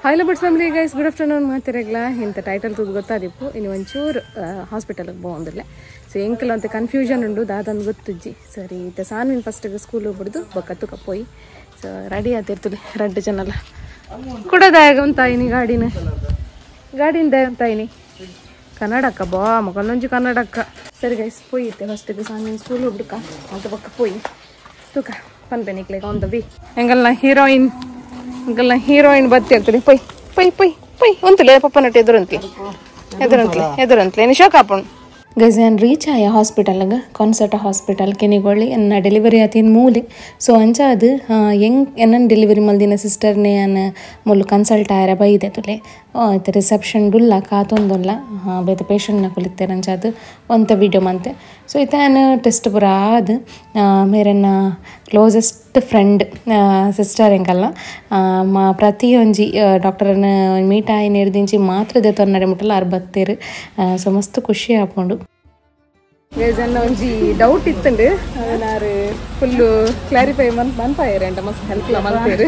Hello but family guys, good afternoon ಮಾತಿರಗ್ಲ ಇಂಥ title ತೂದು ಗೊತ್ತಾದಿಪ್ಪು ಇನ್ನು ಒಂಚೂರು ಹಾಸ್ಪಿಟಲ್ಗೆ ಬೋಂದಿಲ್ಲ. ಸೊ ಎಂಕಲ್ ಅಂತ ಕನ್ಫ್ಯೂಷನ್ ಉಂಡು ದಾದಂದು ಗೊತ್ತುಜ್ಜಿ. ಸರಿ ಇತ್ತ ಸಾನ್ವಿನ್ ಫಸ್ಟಿಗೆ ಸ್ಕೂಲ್ ಹೋಗ್ಬಿಡ್ದು ಬೊಕ್ಕ ತುಕ ಪೋಯಿ. ಸೊ ರೆಡಿ ಆತಿರ್ತದೆ ರಡ್ಡು ಜನಲ್ಲ ಕುಡದಾಗ ಉಂತಾಯಿನಿ ಗಾಡಿನ ಗಾಡಿಯಿಂದ ಉಂತಾಯಿನಿ ಕನ್ನಡಕ್ಕ ಬಾ ಮಗನೊಂಜಿ ಕನ್ನಡಕ್ಕ. ಸರಿ ಗೈಸ್ ಪೋಯಿತ್ತೆ ಫಸ್ಟಿಗೆ ಸಾನ್ವಿನ್ ಸ್ಕೂಲ್ ಹೋಗ್ಬಿಡ್ಕ ಅಂತ ಬೊಕ್ಕ ಪೋಯಿ ತುಕ ಪನ್ಪೆನಿಕ್ಲೆ on the way. ಎಂಗಲ್ನ heroine ಎಂಗಲ್ನ heroine ಬತ್ತಿ ಆಗ್ತದೆ. ಪೊಯ್ ಪೊಯ್ ಪೊಯ್ ಪೊಯ್ ಉಂತಲೆ ಪಪ್ಪ ನಟ್ಟು ಎದುರಂತ್ಲೆ ಎದುರಂತ್ಲೆ ಎದುರಂತ್ಲೆ ನಿಶೋಕ್ ಆಪುಂಡು. ಗೈಸ್ ನಾನು ರೀಚ್ ಆಯ ಹಾಸ್ಪಿಟಲ್ಗೆ, ಕಾನ್ಸರ್ಟ್ ಹಾಸ್ಪಿಟಲ್ ಕೆನಿಗೊಳ್ಳಿ. ಎನ್ನ ಡೆಲಿವರಿ ಆತಿನ ಮೂಲೆ. ಸೊ ಅಂಚ ಅದು ಹೆಂಗೆ ಎನ್ನನ್ನು ಡೆಲಿವರಿ ಮಲ್ದಿನ ಸಿಸ್ಟರ್ನೇ ಅನ್ನ ಮುಲ್ಲು ಕನ್ಸಲ್ಟ್ ಆಯರ ಬೈದೆ ತುಲೆ ಇತ್ತೆ ರಿಸೆಪ್ಷನ್ ಡುಲ್ಲ ಕಾತೊಂದುಲ್ಲ ಬೇತೆ ಪೇಷಂಟ್ನ ಕುಲಿತ್ತೇನೆ ಅಂಚ ಅದು ಒಂತ ವೀಡಿಯೋ ಮಂತೆ. ಸೊ ಇತ್ತಾನ ಟೆಸ್ಟ್ ಪೂರ ಅದು ಮೇರನ್ನ closest friend sister ಎಂಕಲ್ಲ ಮಾ ಪ್ರತಿಯೊಂಜಿ ಡಾಕ್ಟರನ್ನ ಮೀಟ್ ಆಯಿ ನೇರ್ದಿಂಚಿ ಮಾತ್ರ ದೇತೊಂದು ನಡೆ ಮುಟ್ಟಲ್ಲ ಆರು ಬತ್ತೇರು. ಸೊ ಮಸ್ತ್ ಖುಷಿ ಆಪುಂಡು. ಗೈಸ್ ಅನ್ನ ಒಂಜಿ ಡೌಟ್ ಇತ್ತಂಡು ನಾರು ಫುಲ್ಲು ಕ್ಲಾರಿಫೈ ಮನ್ಪಾಯರು ಅಂಟ ಮಸ್ತ್ ಹೆಲ್ಪ್ಲ ಮಲ್ಪೇರು.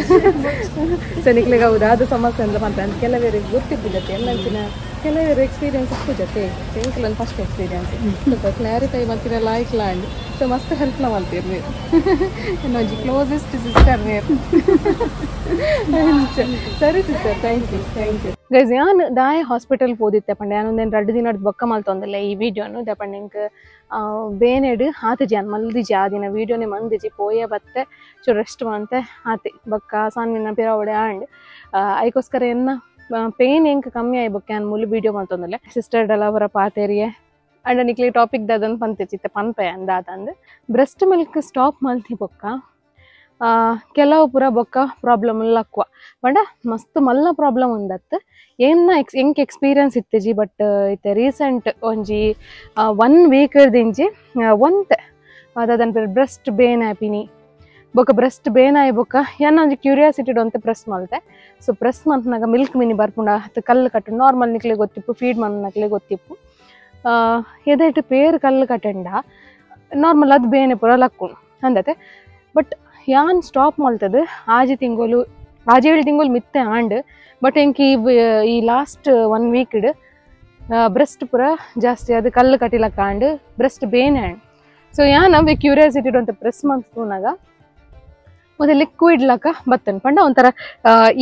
ಸೊ ನಿಕ್ಲೆಗ್ ಅವು ದಾದ ಸಮಸ್ಯೆ ಅಂತ ಮಂತ ಅಂತ ಕೆಲವೇರಿಗೆ ಗೊತ್ತಿಪ್ಪು ಜೊತೆ ಎಲ್ಲಂಚಿನ ಕೆಲವರು ಎಕ್ಸ್ಪೀರಿಯನ್ಸ್ ಇಪ್ಪು ಜೊತೆ ಎಂಕಲೊಂದು ಫಸ್ಟ್ ಎಕ್ಸ್ಪೀರಿಯನ್ಸ್ ಸ್ವಲ್ಪ ಕ್ಲಾರಿಫೈ ಮಲ್ತಿರ ಲಾಯ್ಕ್ಲ ಅಂಡ್. ಸೊ ಮಸ್ತ್ ಹೆಲ್ಪ್ಲ ಮಲ್ತೀರು ನೀವು ಇನ್ನೊಂಜಿ ಕ್ಲೋಸೆಸ್ಟ್ ಸಿಸ್ಟರ್ ನೀರು. ಸರಿ sister, thank you thank you. Guys ಯಾನ್ ದಾಯ ಹಾಸ್ಪಿಟಲ್ ಪೋದಿತ್ತೆ ಪಂಡೆ ಯಾನೊಂದೇನು ರಡ್ಡು ದಿನ ಬೊಕ್ಕ ಮಲ್ತೊಂದಿಲ್ಲ ಈ ವೀಡಿಯೋನು. ದಪಂಡೆ ಎಂಕ್ ಬೇನೆಡ್ ಆತಿಜಿ ಅನ್ ಮಲ್ದಿಜಿ ಆ ದಿನ ವೀಡಿಯೋನೇ ಮಂದಿಜಿ ಪೋಯೆ ಬತ್ತೆ ಚೂರು ರೆಸ್ಟ್ ಮಂತೆ ಆತಿ ಬೊಕ್ಕ ಸಾನ್ವಿನ ಪಿರವಡೆ ಆಂಡ್ ಐಕೋಸ್ಕರ ಎನ್ನ ಪೇನ್ ಎಂಕ್ ಕಮ್ಮಿ ಆಯ್ ಬೊಕ್ಕ ಯಾನ್ ಮುಲು ವೀಡಿಯೋ ಮಲ್ತೊಂದಿಲ್ಲ. ಸಿಸ್ಟರ್ ಡಲವರ ಪಾತೇರಿಯೆ ಅಂಡ ನಿಕ್ಲೆ ಟಾಪಿಕ್ ದಾದನ್ ಪಂತಿಚಿತ್ತೆ ಪನ್ಪೆ ಅಂದಾದಂದು breast milk stop ಮಲ್ತಿ ಬೊಕ್ಕ ಕೆಲವು ಪೂರ ಬೊಕ್ಕ ಪ್ರಾಬ್ಲಮ್ ಲಕ್ವ ಪಂಡ ಮಸ್ತ್ ಮಲ್ಲ ಪ್ರಾಬ್ಲಮ್ ಉಂದತ್ತು ಏನ ಎಂಕ್ ಎಕ್ಸ್ಪೀರಿಯನ್ಸ್ ಇತ್ತಿಜಿ. ಬಟ್ ಇತ್ತೆ ರೀಸೆಂಟ್ ಒಂಜಿ 1 ವೀಕ್ ದಿಂಜಿ ಒಂತೆ ಅದಾದನ್ ಬ್ರೆಸ್ಟ್ ಬೇನ್ ಆಪಿನಿ ಬೊಕ್ಕ ಬ್ರೆಸ್ಟ್ ಬೇನ್ ಆಯ್ ಬೊಕ್ಕ ಏನ ಒಂಜಿ ಕ್ಯೂರಿಯಾಸಿಟಿ ಒಂತೆ ಪ್ರೆಸ್ ಮಲ್ತೆ. ಸೊ ಪ್ರೆಸ್ ಮಂತ್ನಾಗ ಮಿಲ್ಕ್ ಮಿನಿ ಬರ್ಪುಂಡ ಹತ್ತು ಕಲ್ಲು ಕಟ್ಟು ನಾರ್ಮಲ್ ನಿಕ್ಲೆ ಗೊತ್ತಿಪ್ಪು ಫೀಡ್ ಮನ್ನಕ್ಲೆ ಗೊತ್ತಿಪ್ಪು ಎದೆಟ್ಟು ಪೇರು ಕಲ್ಲು ಕಟ್ಟಂಡ ನಾರ್ಮಲ್ ಅದು ಬೇನೆ ಪೂರ ಲಕ್ಕುಂಡು ಅಂದತೆ. ಬಟ್ ಯಾನ್ ಸ್ಟಾಪ್ ಮಲ್ತದು ಆಜಿ ತಿಂಗಳು ಆಜಿ ಏಳು ತಿಂಗಳು ಮಿತ್ತೆ ಆಂಡ್. ಬಟ್ ಎಂಕ್ ಈ last 1 week breast ಪೂರ ಜಾಸ್ತಿ ಅದು ಕಲ್ಲು ಕಟ್ಟಿಲಕ್ಕ and breast bane and. So ಯಾನ್ ಅವೆ ಕ್ಯೂರಿಯಾಸಿಟಿ ಅಂತ ಪ್ರೆಸ್ ಮಂತ್ನಾಗ ಮತ್ತೆ ಲಿಕ್ವಿಡ್ ಲಕ್ಕ ಬತ್ತನ್ ಪಂಡ ಒಂಥರ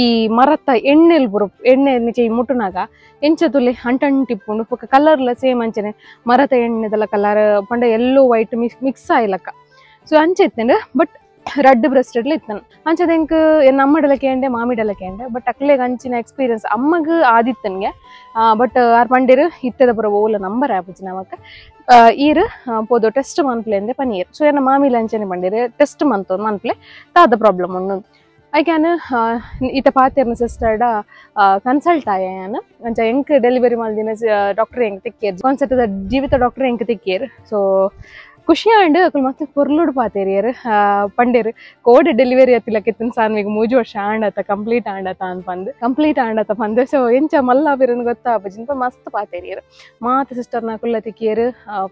ಈ ಮರತ್ತ ಎಣ್ಣೆಲ್ ಬರು ಎಣ್ಣೆ ನಿಚೆ ಈ ಮುಟ್ಟುನಾಗ ಎಂಚ ತುಲಿ ಅಂಟಂಟಿಪ್ಪುಂಡು ಪೊಕ್ಕ ಕಲರ್ಲ ಸೇಮ್ ಅಂಚನೆ ಮರತ ಎಣ್ಣೆದಲ್ಲ ಕಲರ್ ಪಂಡ ಎಲ್ಲೋ ವೈಟ್ ಮಿಕ್ಸ್ ಆಯ್ಲಕ್ಕ. ಸೊ ಅಂಚೆ ಇತ್ತಂಡು ಬಟ್ ರಡ್ಡು ಬ್ರೆಸ್ಟ್ ಇಡ್ಲಿ ಇತ್ತನು ಅಂಚದ ಎಂಕ್ ನಮ್ಮಡಲ ಕೇಂಡೆ ಮಾಮಿಡಲ ಕೇಂಡೆ. ಬಟ್ ಅಕ್ಲೆಗ್ ಅಂಚಿನ ಎಕ್ಸ್ಪೀರಿಯನ್ಸ್ ಅಮ್ಮಗ್ ಆದಿತ್ತನ್ಗೆ. ಬಟ್ ಆರ್ ಪಂಡಿರು ಇತ್ತದ ಪುರ ಓಲ ನಂಬರ್ ಆಪುಜಿ ನಮಕ್ ಈರ್ ಪೋದು ಟೆಸ್ಟ್ ಮನ್ಪ್ಲೆ ಅಂದೆ ಪನೀರ್. ಸೊ ಏನ ಮಾಮಿಲ ಅಂಚನೆ ಪಂಡಿರು ಟೆಸ್ಟ್ ಮಂತು ಮನ್ಪ್ಲೆ ತಾದ ಪ್ರಾಬ್ಲಮ್ ಉಂಡು. ಐಕ್ಯಾನ್ ಇತ್ತ ಪಾತೆರ್ನ ಸಿಸ್ಟರ್ಡ ಕನ್ಸಲ್ಟ್ ಆಯ ಯಾನ್ ಅಂಚ ಎಂಕ್ ಡೆಲಿವರಿ ಮಲ್ದಿನ ಡಾಕ್ಟರ್ ಎಂಕ್ ತಿಕ್ಕೇರ್ ಕಾನ್ಸೆಪ್ಟ್ ಜೀವಿತ ಡಾಕ್ಟರ್ ಎಂಕ್ ತಿಕ್ಕೇರ್. ಸೊ ಖುಷಿ ಆಂಡ್ ಅಕುಲು ಮಸ್ತ್ ಪೊರ್ಲುಡು ಪಾತೇರಿಯರ್ ಪಂಡೇರು ಕೋಡ್ ಡೆಲಿವರಿ ಅತ್ತಿಲಕ್ಕಿತ್ತನ್ ಸಾನ್ವಿಗ್ 3 ವರ್ಷ ಆಂಡತ ಕಂಪ್ಲೀಟ್ ಆಂಡತ ಅಂತ ಪಂದು ಕಂಪ್ಲೀಟ್ ಆಂಡತ ಪಂದು. ಸೊ ಎಂಚ ಮಲ್ಲ ಬಿರನ್ ಗೊತ್ತಾಪಜಿನ ಮಸ್ತ್ ಪಾತೇರಿಯರ್ ಮಾತ ಸಿಸ್ಟರ್ನ ಕುಲ್ಲ ತಿಕ್ಕಿಯರು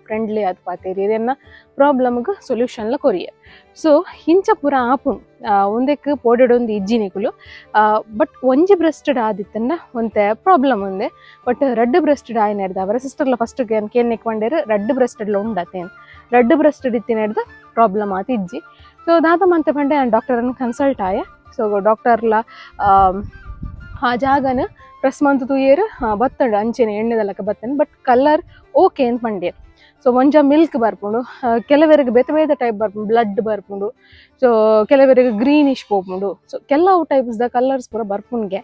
ಫ್ರೆಂಡ್ಲಿ ಅದು ಪಾತೇರಿಯರ್ ಎನ್ನ ಪ್ರಾಬ್ಲಮ್ಗೆ ಸೊಲ್ಯೂಷನ್ಲ ಕೊರಿಯರ್. ಸೊ ಇಂಚ ಪೂರ ಆಪುಂಡು ಒಂದಕ್ಕೆ ಪೋಡೆಡೊಂದು ಇಜ್ಜಿನಿಕುಲು. ಬಟ್ ಒಂಜಿ ಬ್ರೆಸ್ಟೆಡ್ ಆದಿತ್ತನ್ನ ಒಂತೆ ಪ್ರಾಬ್ಲಮ್ ಒಂದೆ. ಬಟ್ ರಡ್ಡು ಬ್ರೆಸ್ಟೆಡ್ ಆಯ್ನ ಹಿಡ್ದು ಅವರ ಸಿಸ್ಟರ್ಲ ಫಸ್ಟ್ ಕೇನ್ನೆಕ್ ಪಂಡೇರು ರಡ್ಡು ಬ್ರೆಸ್ಟೆಡ್ಲ ಉಂಡತೇನು ರಡ್ಡು ಬ್ರೆಸ್ಟೆಡ್ ಇತ್ತಿನ ಹಿಡ್ದು ಪ್ರಾಬ್ಲಮ್ ಆತ ಇಜ್ಜಿ. ಸೊ ದಾದ ಮಂತೆ ಪಂಡೆ ನಾನು ಡಾಕ್ಟರನ್ನು ಕನ್ಸಲ್ಟ್ ಆಯ. ಸೊ ಡಾಕ್ಟರ್ಲ ಆ ಜಾಗನ ಪ್ರೆಸ್ ಮಂತ್ ತೂಯೇರು ಬತ್ತಂಡು ಅಂಚೆನೆ ಎಣ್ಣೆದಲ್ಲಕ ಬತ್ತಂಡು but colour okay ಅಂತ ಪಂಡೇರು. ಸೊ ಒಂಜ ಮಿಲ್ಕ್ ಬರ್ಪುಂಡು ಕೆಲವರಿಗೆ ಬೇತೆ ಬೇತೆ ಟೈಪ್ ಬರ್ಪುಂಡು ಬ್ಲಡ್ ಬರ್ಪುಂಡು. ಸೊ ಕೆಲವರಿಗೆ ಗ್ರೀನಿಶ್ ಪೋಪುಂಡು. ಸೊ ಕೆಲವು types the colours ಪೂರ ಬರ್ಪುಂಡ್ಗೆ.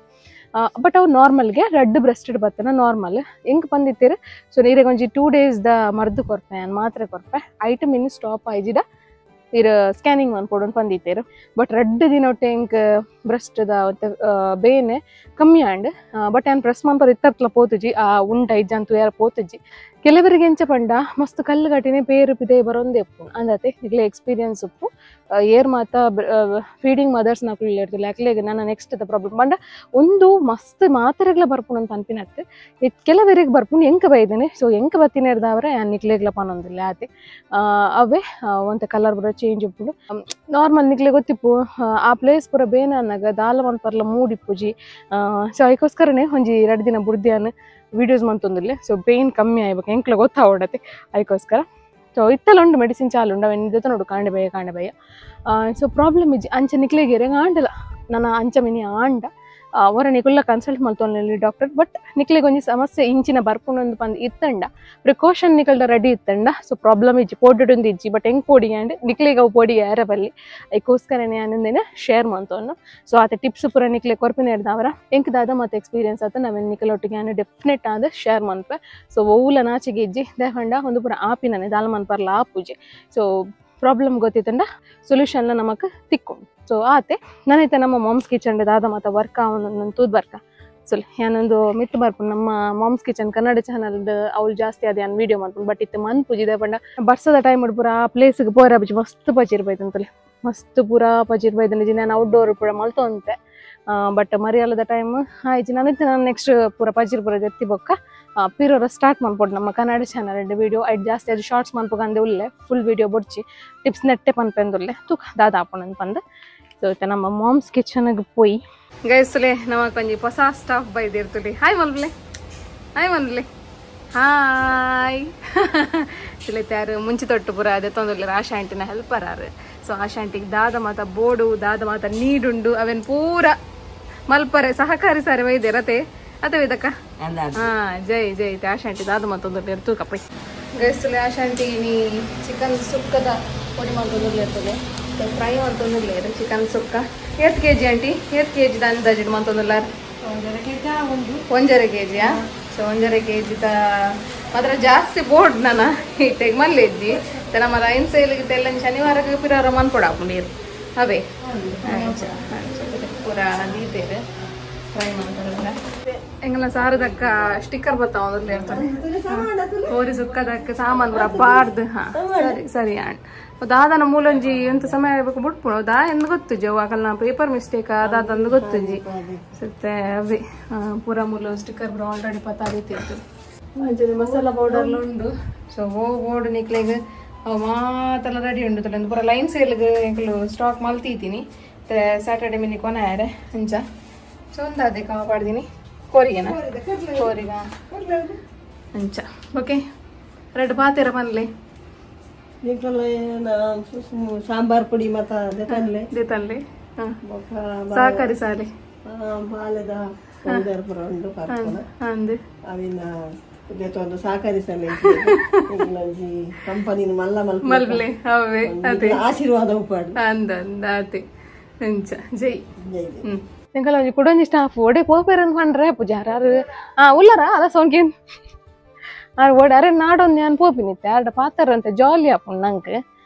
ಬಟ್ ಅವು ನಾರ್ಮಲ್ಗೆ ರಡ್ಡು ಬ್ರೆಸ್ಟೆಡ್ ಬತ್ತನ ನಾರ್ಮಲ್ ಎಂಕ್ ಬಂದಿತ್ತೀರು. ಸೊ ನೀರಿಗೆ ಒಂಜಿ 2 ಡೇಸ್ the ಮರ್ದು ಕೊರ್ಪೆ ಮಾತ್ರೆ ಕೊರ್ಪೆ ಐಟಮ್ ಇನ್ನು ಸ್ಟಾಪ್ ಆಯ್ಜಿಡ ಇರ್ ಸ್ಕ್ಯಾನಿಂಗ್ ಮನ್ಪೊಡೊಂದು ಬಂದಿತ್ತೀರು. ಬಟ್ ರಡ್ಡು ದಿನೊಟ್ಟೆ ಎಂಕ್ ಬ್ರೆಸ್ಟ್ದ ಬೇನೆ ಕಮ್ಮಿ ಆಂಡ್. ಬಟ್ ಯಾನ್ ಪ್ರೆಸ್ ಮನ್ಪರ್ ಇತ್ತತ್ಲ ಪೋತುಜಿ ಆ ಉಂಟ ಇಜ್ಜಂತು ಯಾರ ಪೋತುಜಿ. ಕೆಲವರಿಗೆ ಎಂಚ ಪಂಡ ಮಸ್ತ್ ಕಲ್ಲು ಕಟ್ಟಿನೇ ಪೇರು ಪಿದೆ ಬರೋಂದೇ ಉಪ್ಪು ಅಂದತೆ ನಿಕ್ಲೆ ಎಕ್ಸ್ಪೀರಿಯನ್ಸ್ ಉಪ್ಪು ಏರ್ ಮಾತ ಫೀಡಿಂಗ್ ಮದರ್ಸ್ ನಕುಲು ಇರ್ತಿಲ್ಲ ಅಕ್ಲೆಗ್ ನನ್ನ next the problem ಪಂಡ ಒಂದು ಮಸ್ತ್ ಮಾತ್ರೆಗ್ಲ ಬರ್ಪುಂಡು ಅಂತ ಅನ್ಪಿನತ್ತೆ ಕೆಲವರಿಗೆ ಬರ್ಪುಂಡು ಎಂಕ ಬೈದೇನೆ. ಸೊ ಎಂಕ ಬತ್ತಿನ ಇರ್ದವರೆ ನಿಕ್ಲೆಗ್ಲ ಪನೊಂದಿಲ್ಲ ಆತೆ ಅವೇ ಒಂತೆ ಕಲರ್ ಬರೋ ಚೇಂಜ್ ಉಪ್ಪುಂಡು ನಾರ್ಮಲ್ ನಿಕ್ಲೆ ಗೊತ್ತಿಪ್ಪು ಆ ಪ್ಲೇಸ್ ಪೂರ ಬೇನ ಆನಾಗ ದಾಲ ಮನ್ಪರ್ಲ ಮೂಡಿಪ್ಪುಜಿ. ಸೊ ಅದಕ್ಕೋಸ್ಕರನೇ ಒಂಜಿ 2 ದಿನ ಬುಡ್ದಿಯಾನ ವೀಡಿಯೋಸ್ ಮಂತೊಂದಿಲ್ಲ. ಸೊ ಪೇನ್ ಕಮ್ಮಿ ಆಯ್ಬೇಕು ಎಂಕ್ಲ ಗೊತ್ತಾವಡತೆ ಅದಕ್ಕೋಸ್ಕರ. ಸೊ ಇತ್ತಲ್ಲ ಉಂಡು ಮೆಡಿಸಿನ್ ಚಾಲು ಉಂಡು ಅವೇನು ಜೊತೆ ನೋಡು ಕಾಂಡೆ ಭಯ ಕಾಂಡೆ ಭಯ. ಸೊ ಪ್ರಾಬ್ಲಮ್ ಇಜ್ಜಿ ಅಂಚ ನಿಕ್ಲೆಗೆರೆ ಆಂಡಲ ನನ್ನ ಅಂಚ ಮಿನಿ ಆಂಡ ಅವರ ನಿಕುಲ್ಲ ಕನ್ಸಲ್ಟ್ ಮಲ್ತೊಂದು ಡಾಕ್ಟರ್. ಬಟ್ ನಿಕ್ಲೆಗ್ ಒಂಜಿ ಸಮಸ್ಯೆ ಇಂಚಿನ ಬರ್ಪುನೊಂದು ಪಂದ್ ಇತ್ತಂಡ ಪ್ರಿಕಾಷನ್ ನಿಕಲ್ದ ರೆಡಿ ಇತ್ತಂಡ ಸೊ ಪ್ರಾಬ್ಲಮ್ ಇಜ್ಜಿ ಪೋಡಿಡೊಂದು ಇಜ್ಜಿ. ಬಟ್ ಹೆಂಗ್ ಪೋಡಿ ಆಂಡ್ ನಿಕ್ಲೆಗ್ ಅವು ಪೋಡಿ ಯಾರ ಬಲ್ಲಿ ಅದಕ್ಕೋಸ್ಕರನೇ ಆನಂದೇನ ಶೇರ್ ಮಂತೊಂದು. ಸೊ ಆತ ಟಿಪ್ಸ್ ಪೂರ ನಿಕ್ಲೆ ಕೊರ್ಪಿನ ಹಿಡ್ದವರ ಎಂಕ್ ದಾದ ಮತ್ತೆ ಎಕ್ಸ್ಪೀರಿಯನ್ಸ್ ಆತ ನಾವೇನು ನಿಕಲೊಟ್ಟಿಗೆ ಆನ ಡೆಫಿನೆಟ್ ಆದ ಶೇರ್ ಮನ್ಪೆ. ಸೊ ಓವುಲ ನಾಚಿಗೆ ಇಜ್ಜಿ ದೇಹಂಡ ಒಂದು ಪೂರ ಆಪಿನನೆ ದಾಲ ಮನ್ಪರ್ಲ ಆಪುಜಿ. ಸೊ ಪ್ರಾಬ್ಲಮ್ ಗೊತ್ತಿತ್ತಂಡ ಸೊಲ್ಯೂಷನ್ ನಮಕ್ ತಿಕ್ಕೊಂಡು. ಸೊ ಆತೆ ನಾನೈತೆ ನಮ್ಮ ಮಾಮ್ಸ್ ಕಿಚನ್ ದಾದ ಮಾತ ವರ್ಕ್ ಅವನೊಂದು ತೂದ್ ಬರ್ಕ ಸೊ ಯಾನೊಂದು ಮಿತ್ತು ಬರ್ಪುಂಡು ನಮ್ಮ moms kitchen Kannada channel ಅವಳು ಜಾಸ್ತಿ ಅದೇ ನಾನು ವೀಡಿಯೋ ಮಾಡ್ಕೊಂಡು. ಬಟ್ ಇತ್ತು ಮನ್ ಪೂಜಿದೆ ಪಂಡ ಬರ್ಸದ ಟೈಮ್ ಪೂರ ಆ ಪ್ಲೇಸ್ಗೆ ಪೋರ ಬಜ್ಜಿ ಮಸ್ತ್ ಪಚಿರ್ಬೈತಂತಲೆ ಮಸ್ತ್ ಪೂರಾ ಪಚಿರ್ಬೈತ ನಿಜ. ನಾನು ಔಟ್ಡೋರ್ ಪೂರ ಮಲ್ತೊಂತೆ ಬಟ್ ಮರಿಯಾಲದ ಟೈಮ್ ಆಯ್ತು ನಾನಿತ್ತು ನಾನು ನೆಕ್ಸ್ಟ್ ಪೂರ ಪಜಿರ್ ಪೂರ ಜತ್ತಿ ಬೊಕ್ಕ ಪಿರೋರ ಸ್ಟಾರ್ಟ್ ಮನ್ಪೊಡು ನಮ್ಮ ಕನ್ನಡ ಚಾನಲ್ ವೀಡಿಯೋ ಐಟ್ ಜಾಸ್ತಿ ಅದು ಶಾರ್ಟ್ಸ್ ಮನ್ಪುಗಂದೆ ಉಲ್ಲೆ ಫುಲ್ ವೀಡಿಯೋ ಬೊಡ್ಚಿ ಟಿಪ್ಸ್ ನೆಟ್ಟೆ ಪನ್ಪೆಂದುಲ್ಲೆ ತೂಕ ದಾದ ಆಪುಂಡು ಪಂದ್. ಸೊ ಇತ್ತೆ ನಮ್ಮ ಮಾಮ್ಸ್ ಕಿಚನ್ಗೆ ಪೋಯಿ ಗೈಸುಲೆ ನಮಕ್ ಒಂಜಿ ಹೊಸ ಸ್ಟಾಫ್ ಬೈದಿರ್ತುಲಿ. ಹಾಯ್ ಮಲ್ಬಲೆ ಹಾಯ್ ಮಲ್ಬಲೆ ಹಾಯ್ ತುಲಿತಾರು ಮುಂಚೆ ತೊಟ್ಟು ಪೂರ ಅದೇ ತೊಂದರೆ ಆಶಾ ಆಂಟಿನ ಹೆಲ್ಪರ್ ಆರು. ಸೊ ಆಶಾ ಆಂಟಿಗೆ ದಾದ ಮಾತ ಬೋಡು ದಾದ ಮಾತ ನೀಡುಂಡು ಅವೇನು ಪೂರ ಮಲ್ಪರೆ ಸಹಕಾರಿ ಸಾರಿ ವೈದ್ಯ ರತೆ ಅಥವಾ ಇದಕ್ಕ ಹಾ ಜೈ ಜೈ ಆಶಾ ಆಂಟಿ ದಾದ ಮಾತೊಂದು ತೂಕಪ್ಪಿ ಗೈಸುಲೆ. ಆಶಾ ಆಂಟಿ ನೀ ಚಿಕನ್ ಸುಕ್ಕದ ಪೊಡಿ ಮಾಡ್ತೊಂದು ಇರ್ತದೆ ಫ್ರೈ ಮಾಡ್ತೊಂದಿಲ್ಲ ಚಿಕನ್ ಸುಕ್ಕ. ಏತ್ K G aunty ಏತ್ ಕೆ ಜಿ ಅಂದಾಜಿಡ್ ಮಾಡ್ತೊಂದಿಲ್ಲ? 1.5 ಕೆಜಿಯಾ? ಸೊ 1.5 ಕೆಜಿ ಮಾತ್ರ ಜಾಸ್ತಿ ಬೋರ್ಡ್ ನಾನ ಇಟ್ಟೆಗ್ ಮಲ್ಲೆಜ್ಜಿ ನಮ್ಮ ಲೈನ್ ಸೇಲಿಗೆ ತೆಲ್ಲ ಶನಿವಾರಕ್ಕೆ ಪಿರಾರ ಮನ್ಪೊಡ ನೀರು ಅವೇ ಪೂರ ದೀತೇರು ಫ್ರೈ ಮಾಡ್ತಾರಲ್ಲ ಎಂಗಲ ಸಾರದಕ್ಕ ಸ್ಟಿಕ್ಕರ್ ಬರ್ತಾವ ಇರ್ತಾರೆ ಕೋರಿ ಸುಕ್ಕದಕ್ಕ ಸಾಮಾನು ಪೂರ ಬಾರ್ದು. ಹಾ ಸರಿ ಸರಿ ಆಂಡ್ ದಾದನ ಮೂಲೊಂಜಿ ಎಂತ ಸಮಯ ಆಗಬೇಕು ಬಿಟ್ಪುಣ ದಾ ಎಂದು ಗೊತ್ತುಜಿ ಅವು ಆಗಲ್ಲ ಪೇಪರ್ ಮಿಸ್ಟೇಕ್ ಅದಾದಂದು ಗೊತ್ತುಜಿ ಸತ್ತೆ ಅವೇ ಪೂರ ಮೂಲ ಸ್ಟಿಕ್ಕರ್ ಪೂರ ಆಲ್ರೆಡಿ ಪತ್ತಾದಿತ್ತಿತ್ತು. ಮಸಾಲ ಪೌಡರ್ಲ ಉಂಡು. ಸೊ ಓ ಬೋರ್ಡ್ ನಿಕ್ಲೆಗ್ ಅವು ಮಾತೆಲ್ಲ ರೆಡಿ ಉಂಡು ತಲೆ ಪೂರ ಲೈನ್ ಸೇಲ್ಗ್ ಎಂಕುಲು ಸ್ಟಾಕ್ ಮಲ್ತಿದ್ದೀನಿ ಸ್ಯಾಟರ್ಡೆ ಮಿನಿ ಕೊನಾಯರೆ ಅಂಚ. ಸೊ ಒಂದು ಅದೇ ಕಾಪಾಡ್ದೀನಿ ಕೋರಿಗೆನಾ ಕೋರಿಗ ಅಂಚ. ಓಕೆ ರೆಡ್ ಪಾತೆರ ಪನ್ಲೆ ಸಾಂಬಾರ್ ಪುಡಿ ಮತ ದೆತನ್ಲೆ ಸಹಕಾರಿ ಸಾಲೆ ಬಾಲೆದ ಪೌಡರ್ ಪೂರ ಉಂಡು ಅಂದ್ ಅವಿನ ದೆತೊಂದು ಸಹಕಾರಿ ಸಾಲೆ ಒಂಜಿ ಕಂಪನಿ ಮಲ್ಲ ಮಲ್ಲೆ ಅವೇ ಅದೇ ಆಶೀರ್ವಾದ ಉಪಾಡು ಅಂದ ಅಂದ ಅದೇ ಅಂಚ ಜೈ ಜೈ. ಎಂಕಲ ಒಂಜಿ ಕುಡೊಂಜಿ ಸ್ಟಾಫ್ ಒಡೆ ಪೋಪೇರನ್ ಪಂಡ್ರೆ ಪೂಜಾರ ಆ ಉಲ್ಲರ ಅದ ಸೋಂಕಿನ್ ಆರ್ ಓಡಿ ಅರೆ ನಾಡೊಂದು ನಾನು ಪೋಪಿನಿತ್ತೆ ಆರ್ಡ ಪಾತಾರಂತೆ ಜಾಲಿ ಆಪುಂಡು ನಂಗೆ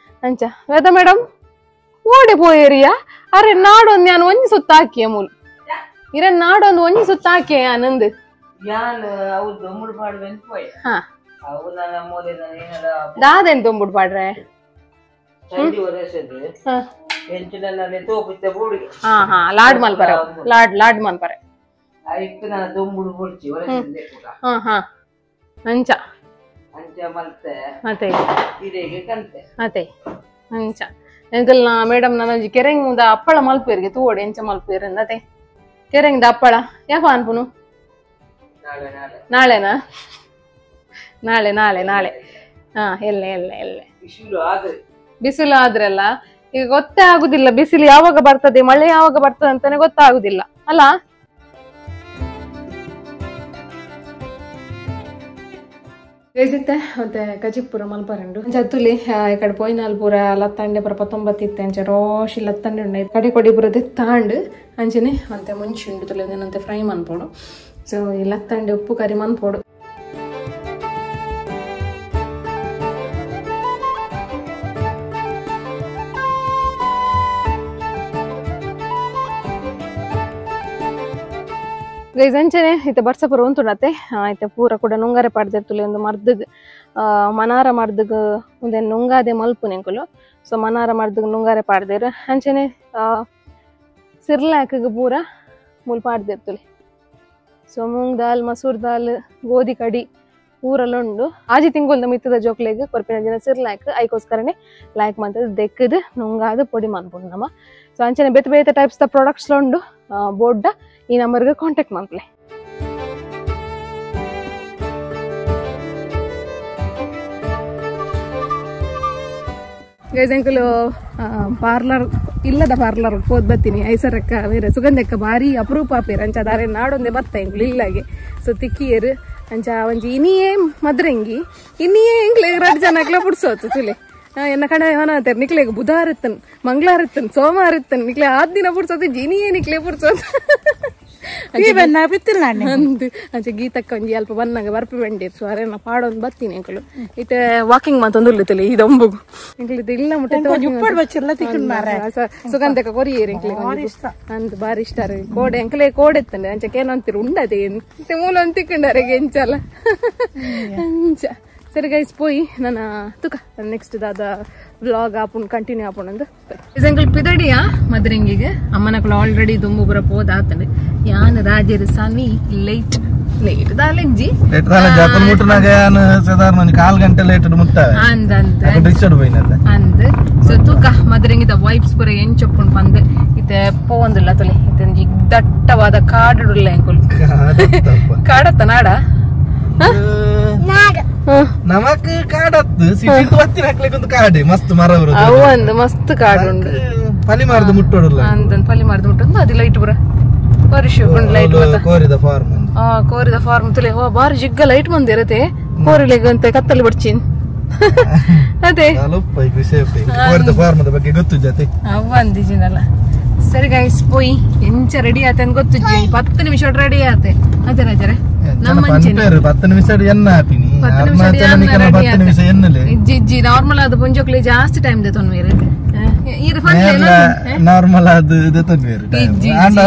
ಅಂಚ ವೇದ ಮೇಡಮ್ ಓಡೆ ಪೋಯೇರಿಯಾ ಅರೆ ನಾಡೊಂದು ನಾನು ಒಂಜಿ ಸುತ್ತ ಹಾಕಿಯ ಮೂಲು ಇರ ನಾಡೊಂದು ಒಂಜಿ ಸುತ್ತ ಹಾಕಿಯ ಆನಂದ್ ಹಾ ದಾದೆನ್ ದೊಂಬುಡು ಪಾಡ್ರೆ ಹಾ ಹಾ ಲಾಡ್ ಮಲ್ಪರೆ ಲಾಡ್ ಲಾಡ್ ಮಲ್ಪರೆ ಹಾ ಹಾ ಅಂಚ ಅದೇ ಅದೇ ಅಂಚ ಎಂಕಲ್ನ ಮೇಡಮ್ ನಾನೊಂಜಿ ಕೆರೆಂಗ್ದ ಅಪ್ಪಳ ಮಲ್ಪೇರಿಗೆ ತೂವಡೆ ಎಂಚ ಮಲ್ಪೇರು ಅದೇ ಕೆರೆಂಗ್ದ ಅಪ್ಪಳ ಯಾಪ ಅನ್ಪುನು ನಾಳೆನಾ ನಾಳೆ ನಾಳೆ ನಾಳೆ ಹಾ ಎಲ್ಲ ಎಲ್ಲ ಎಲ್ಲ ಬಿಸಿಲು ಆದ್ರಲ್ಲ ಈಗ ಗೊತ್ತೇ ಆಗುದಿಲ್ಲ ಬಿಸಿಲು ಯಾವಾಗ ಬರ್ತದೆ ಮಳೆ ಯಾವಾಗ ಬರ್ತದೆ ಅಂತಾನೆ ಗೊತ್ತಾಗುದಿಲ್ಲ ಅಲ್ಲ. ಗೈಸಿತ್ತೆ ಮತ್ತೆ ಕಜಿಪುರ ಮಲ್ಪರಂಡು ಚತ್ತುಲಿ ಈ ಕಡೆ ಪೋಯಿನಾಲ್ ಪೂರ ಲತ್ತಂಡೆ ಪೂರ 19 ಇತ್ತೆ ಅಂಚೆ ರೋಶಿ ಲತ್ತಂಡೆ ಉಂಡು ಕಡೆ ಕೊಡಿ ಪೂರ ತಾಂಡು ಅಂಚನೆ ಮತ್ತೆ ಮುಂಚೆ ಉಂಡು ತುಲೆ ಫ್ರೈ ಮನ್ಪೋಡು. ಸೊ ಈ ಲತ್ತಂಡೆ ಉಪ್ಪು ಕರಿ ಮನ್ಪೋಡು. ಗೈಸ್ ಅಂಚನೆ ಇತ್ತೆ ಬರ್ಸ ಪೂರ ಉಂತುಂಡತ್ತೆ ಇತ್ತೆ ಪೂರ ಕೂಡ ನುಂಗಾರೆ ಪಾಡ್ದಿರ್ತುಲೆ ಒಂದು ಮರ್ದಗ್ ಮನಾರ ಮರ್ದಗ್ ಒಂದೇ ನುಂಗಾದೆ ಮಲ್ಪು ನೆಂಕುಲು. ಸೊ ಮನಾರ ಮರ್ದಗ್ ನುಂಗಾರೆ ಪಾಡ್ದೇರು ಅಂಚನೆ ಸಿರ್ಲಾಕ್ಗ್ ಪೂರ ಮೂಲ್ ಪಾಡ್ದಿರ್ತುಲೆ. ಸೊ ಮೂಂಗ್ ದಾಲ್ ಮಸೂರ್ ದಾಲ್ ಗೋಧಿ ಕಡಿ ಪೂರೆಲ್ಲ ಉಂಡು. ಆಜಿ ತಿಂಗೊಲ್ದ ಮಿತ್ತದ ಜೋಕ್ಲೆಗ್ ಕೊರ್ಪಿನ ಜನ ಸಿರ್ಲಾಕ್ ಐಕೋಸ್ಕರನೇ ಲಾಯ್ಕ್ ಮಂತದ ದೆಕ್ಕದ್ ನುಂಗಾದ ಪೊಡಿ ಮನ್ಪುಂಡು ನಮ. ಸೊ ಅಂಚನೆ ಬೇತೆ ಬೇತೆ ಟೈಪ್ಸ್ ದ ಪ್ರಾಡಕ್ಟ್ಸ್ ಉಂಡು ಬೋರ್ಡ್ ಈ ನಂಬರ್ಗೆ ಕಾಂಟ್ಯಾಕ್ಟ್ ಮಲ್ಪಲೆ. ಗೈಸ್ ಅಂಕಲ್ ಪಾರ್ಲರ್ ಇಲ್ಲದ ಪಾರ್ಲರ್ ಪೋದ್ ಬತ್ತೀನಿ ಐಸರಕ್ಕ ಬೇರೆ ಸುಗಂಧಕ್ಕ ಭಾರಿ ಅಪರೂಪ ಆಪೇರು ಅಂಚ ದಾರೆ ನಾಡೊಂದೇ ಬತ್ತ ಎಂಕುಲು ಇಲ್ಲಾಗೆ. ಸೊ ತಿಕ್ಕಿಯರು ಅಂಚ ಒಂಜಿ ಇನಿಯೇ ಮದ್ರಂಗಿ ಇನಿಯೇ ಎಂಕ್ಲೆ ರಡ್ಡ್ ಜನಕ್ಲೆ ಪುಡ್ಸೋತು ತುಲೆ ಎನ್ನ ಕಡೆ ಏನಾಗ್ತಾರೆ ನಿಕ್ಲೆಗ್ ಬುಧಾರ ಇತ್ತನ್ ಮಂಗಳವಾರ ಇತ್ತನ್ ಸೋಮವಾರ ಇತ್ತನ್ ನಿಕ್ಲೆ ಆದ್ ದಿನ ಪುಡ್ಸೋತು ಜಿನಿಯೇ ನಿಕ್ಲೆ ಪುಡ್ಸೋತು ಅಂದು ಅಂಚ ಗೀತಕ್ಕ ಒಂಜಿ ಅಲ್ಪ ಬನ್ನಾಗ ಬರ್ಪಿ ಬಂಡಿರ್. ಸೊ ಅರೇನ ಪಾಡೊಂದು ಬತ್ತೀನಿ ಎಂಕುಲು ಇತ್ತೆ ವಾಕಿಂಗ್ ಮಾತೊಂದು ಉಳ್ಳಿತ್ತಲ್ಲ ಈ ದೊಂಬುಗು ಎಂಕುಲು ಇದು ಇಲ್ಲ ಮುಟ್ಟೆ ಸುಗಂಧಕ ಕೊರಿಯೇರು ಎಂಕ್ಲೆ ಅಂದ್ ಬಾರಿ ಇಷ್ಟ ರೀ ಕೋಡೆ ಎಂಕಲೆ ಕೋಡೆ ಎತ್ತಂಡೆ ಅಂಚಕ್ಕೆ ಏನಂತೀರಿ ಉಂಡದೆ ಇತ್ತೆ ಮೂಲ ಒಂದು ತಿಕ್ಕಂಡಾರೆ ಎಂಚಲ್ಲ ಅಂಚ. ಸರಿ ಗೈಸ್ ಪೋಯಿ ನನ್ನ ತುಕ ನೆಕ್ಸ್ಟ್ ದಾದ ವ್ಲಾಗ್ ಆಪುಂಡು ಕಂಟಿನ್ಯೂ ಆಪುಂಡು. ಎಂಕುಲು ಪಿದಡಿಯಾ ಮದ್ರಂಗಿಗೆ ಅಮ್ಮನಕುಲು ಆಲ್ರೆಡಿ ದುಂಬು ಬರ ಪೋದಾತಂಡು ಯಾನ್ ರಾಜೇರು ಸಾನ್ವಿ ಲೇಟ್ ಲೇಟ್ ದಾಲೆಂಜಿ ಲೇಟ್ ದಾಲೆಂಜಿ ಅಕುಲು ಮುಟ್ಟುನಾಗ ಯಾನ್ ಸಾಧಾರಣ ಒಂಜಿ ಕಾಲ್ ಗಂಟೆ ಲೇಟ್ ಮುಟ್ಟಾವೆ ಅಂದ್ ಅಂದ್ ಅಕುಲು ರಿಕ್ಷಾಡ್ ಪೋಯಿನತೆ ಅಂದ್. ಸೊ ತೂಕ ಮದ್ರಂಗಿದ ವೈಬ್ಸ್ ಪೂರ ಎಂಚೊಪ್ಪುಂಡು ಪಂದ್ ಇತ್ತೆ ಪೋವೊಂದುಲ್ಲ ತುಲೆ ಇತ್ತೆ ಒಂಜಿ ದಟ್ಟವಾದ ಕಾಡುಡುಲ್ಲ ಎಂಕುಲು ಕಾಡತ್ತ ನಾಡ ನಮಕ್ ಕಾಡತ್ತು ಸಿಟಿ ಬತ್ತಿನ ಹಾಕ್ಲಿಕ್ಕೆ ಒಂದು ಕಾಡೆ ಮಸ್ತ್ ಮರ ಅವು ಒಂದು ಮಸ್ತ್ ಕಾಡು ಉಂಡು ಪಲಿ ಮಾರ್ದು ಮುಟ್ಟೋಡಲ್ಲ ಅಂದ್ ಪಲಿ ಮಾರ್ದು ಮುಟ್ಟೊಂದು ಅದು ಲೈಟ್ ಪೂರ ವರ್ಷ ಲೈಟ್ ಕೋರಿದ ಫಾರ್ಮ್ ಆ ಕೋರಿದ ಫಾರ್ಮ್ ತುಲೆ ಓ ಬಾರಿ ಜಿಗ್ಗ ಲೈಟ್ ಬಂದಿರತ್ತೆ ಕೋರಿಲೆಗ್ ಅಂತ ಕತ್ತಲು ಬಡ್ಚಿನ್ ಅದೇ ಕೋರಿದ ಫಾರ್ಮ್ ಬಗ್ಗೆ ಗೊತ್ತು ಜೊತೆ ಅವ ಅಂದಿಜಿನಲ್ಲ. ಸರಿ ಗೈಸ್ ಪೋಯಿ ಎಂಚ ರೆಡಿ ಆತೆ ಅಂತ ಗೊತ್ತು 10 ನಿಮಿಷ ರೆಡಿ ಆತೆ ಅದೇ ರಾಜರೇ 10 ನಿಮಿಷ ಎನ್ನ ಹಾಪಿನಿ 10 ನಿಮಿಷ ಎನ್ನಲೆ ಇಜ್ಜಿ ನಾರ್ಮಲ್ ಆದ ಪುಂಜೋಕ್ಲೆ ಜಾಸ್ತಿ ಟೈಮ್ they ತೊನ್ವೇರು ಈರು ನಾರ್ಮಲ್ ಆದ ಇದೆ ತೊನ್ವೇರು ಆಂಡ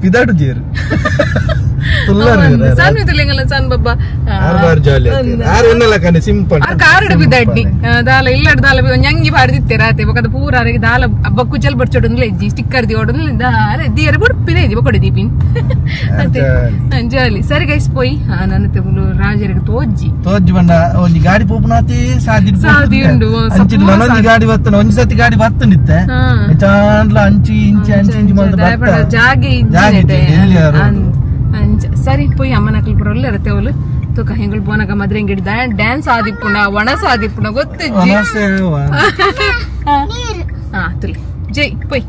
ಪಿದಾಡು ಜೇರು ಸಣ್ಣ ತುಲೆಂಗಲ್ಲ ಸಣ್ಣ ಬಬ್ಬ ಆರು ಜಾಲಿ ಆರು ಎನ್ನಲ್ಲ ಕಣೆ ಸಿಂಪಲ್ ಆರು ಕಾರಡು ಬಿದ್ದಾಡ್ನಿ ದಾಲ ಇಲ್ಲಡ್ ದಾಲ ಅಂಗಿ ಪಾಡ್ದಿತ್ತೆ ರಾತೆ ಬೊಕದ ಪೂರ ಅರೆಗೆ ದಾಲ ಬೊಕ್ಕು ಚಲ್ ಬಡ್ಚೋಡೊಂದ್ಲ ಇಜ್ಜಿ ಸ್ಟಿಕ್ಕರ್ the ಓಡೊಂದ್ಲ ದಾಲ ದಿಯರ ಬುಡ್ಪಿದೆ ಇಜ್ಜಿ ಬೊಕೊಡೆ ದೀಪಿನ್ ಅದೇ ಜಾಲಿ. ಸರಿ ಗೈಸ್ ಪೋಯಿ ನನ್ನ ತೆಗುಲು ರಾಜರಿಗೆ ತೋಜ್ಜಿ ತೋಜ್ಜಿ ಬಂಡ ಒಂಜಿ ಗಾಡಿ ಪೋಪುನಾತಿ ಸಾದಿ ಸಾದಿ ಉಂಡು ಅಂಚಿ ನನೊಂಜಿ ಗಾಡಿ ಬತ್ತನ ಒಂಜಿ ಸತಿ ಗಾಡಿ ಬತ್ತನಿತ್ತೆ ಚಾಂಡ್ಲ ಅಂಚಿ ಇಂಚಿ ಅಂಚಿ ಇಂಚಿ ಮಲ್ತ ಜಾಗೆ ಇಜ್ಜಿ ಅಂಚ. ಸರಿ ಪೋಯಿ ಅಮ್ಮನಕಲ್ ಪುರ ಒಲ್ಲೆರತ್ತೆ ಅವಳು ತೂಕ ಹೆಂಗಳು ಬೋನಗ ಮದ್ರೆ ಹಿಂಗಿಡ್ ಡ್ಯಾನ್ಸ್ ಆದಿಪ್ಪುಣ ಒಣಸ ಆದಿಪ್ಪುಣ ಗೊತ್ತಿಜ್ಜಿ. ಹಾ ತುಲಿ ಜೈ ಪೋಯ್.